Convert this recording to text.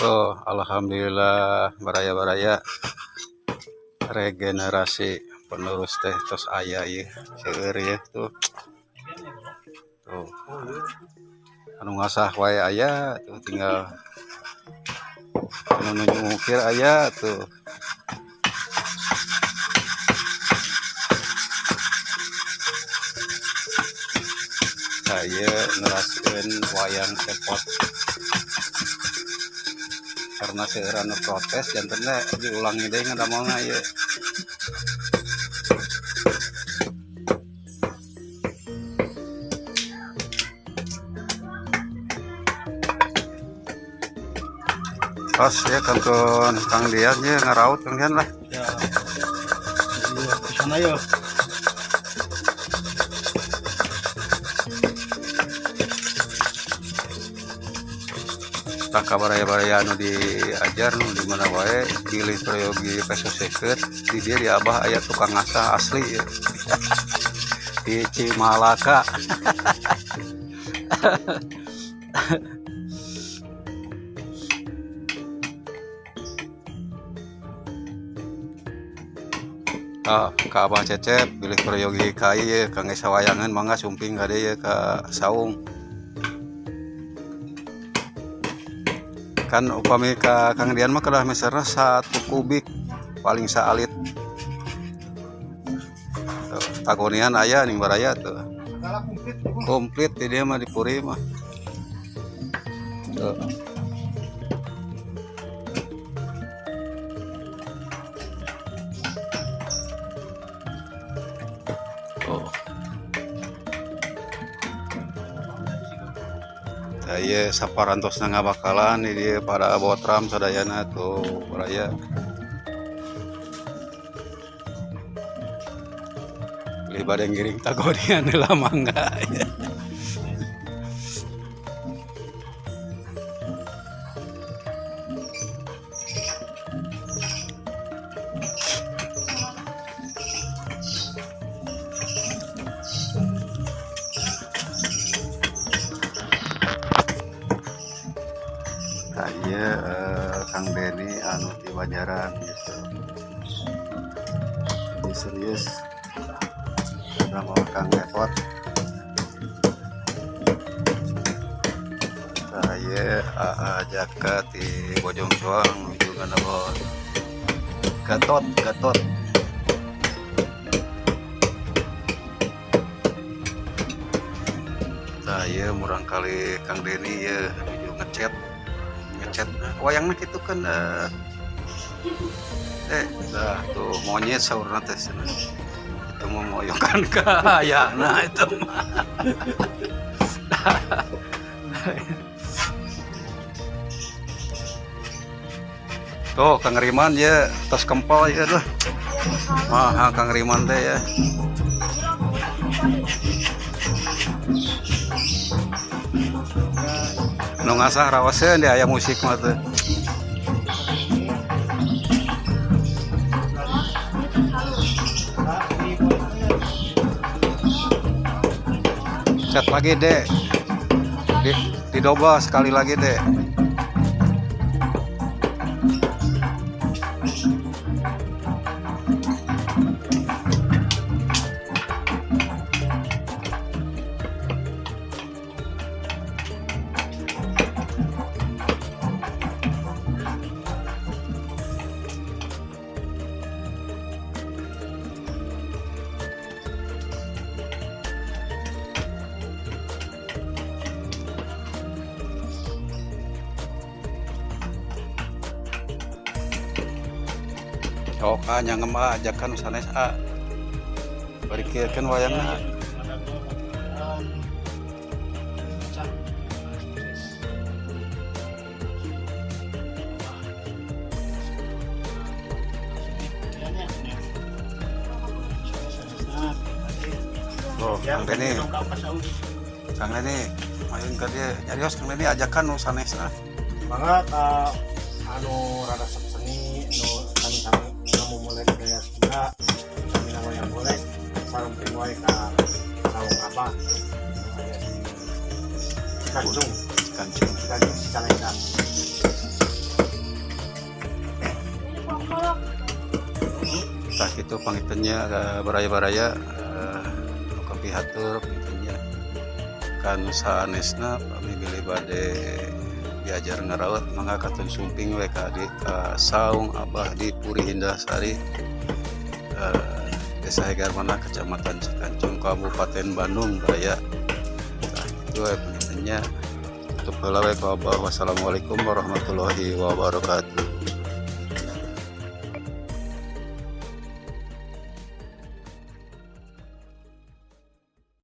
Oh, alhamdulillah, baraya-baraya, regenerasi penerus teh tos aya ieu, seueur ya tuh. Tuh. Anu ngasah wae aya tuh, tinggal anu nuju ngukir aya tuh. Nah, ieu neraskeun wayang cepot. Karena seueur anu protes, jantenna diulangi deui ngadamelna ieu. Tos ya kantun Kang Dian ya, ngaraut Kang Dian lah. Ya. Iya, ke sana ya. Tah, baraya-baraya anu diajar nu di mana wae, pilih peryogi peso seukeut di dieu, di Abah aya tukang ngasah asli ya. Di Cimalaka. Ah, ka Abah Cecep, pilih peryogi ka ieu kangge sawayangan, mangga sumping ka dieu ka saung. Kan upami ka Kang Dian mah kedah meserna 1 kubik paling saalit. Tuh, tagonian aya ning baraya tuh. Segala komplit. Komplit di dia mah, di Puri mah tuh. Oh. Saya saparantosna ngabakalan di dieu pada botram sadayana tuh, baraya. Beli bade ngiring tagonian heula, mangga ya. Tah, ieu Kang Denny anu di Banjaran gitu. Jadi serius sama Kang Epot. Tah, ieu AA Jaka di Bojong Soang nuju ngadamel Gatot Gatot. Tah, ieu murangkalih Kang Denny ieu nuju ngecet ngecet wayangna kitu kan, dah tuh monyet saurna teh cenah. Itu mah moyokan ka ayahna itu mah. Tuh Kang Riman ya, tos kempel ya tuh. Mah Kang Riman teh ya. Nu ngasah rawaseun di aya musik mah tuh. Set lagi deh. Didoba sekali lagi deh. Sok ah, nyangem ah, ajakan sanes ah. Bari kieu kan wayangna. Ya, Kang Deni. Ka pasaung. Kang Deni, mayun ka dieu. Nyarios, Kang Deni, ajakan nu sanesna. Mangga ka anu rada seni, anu sami-sami anu mulai gaya Sunda, sami wayang golek, sarumping wae ka saung Abah. Anu aya di Cikancung. Cikancung. Cikancung, Cicalengka. Ini kolak. Tah, kitu panginten nya, baraya-baraya, nu kapihatur panginten nya ka nu sanesna. Pami bilih bade diajar ngaraot, mangga katon sumping we ka di ka saung Abah di Puri Indah Sari, Desa Hegarmanah, Kecamatan Cikancung, Kabupaten Bandung, baraya. Tah, kitu we panginten nya. Tutup heula we ku Abah. Wassalamualaikum warahmatullahi wabarakatuh.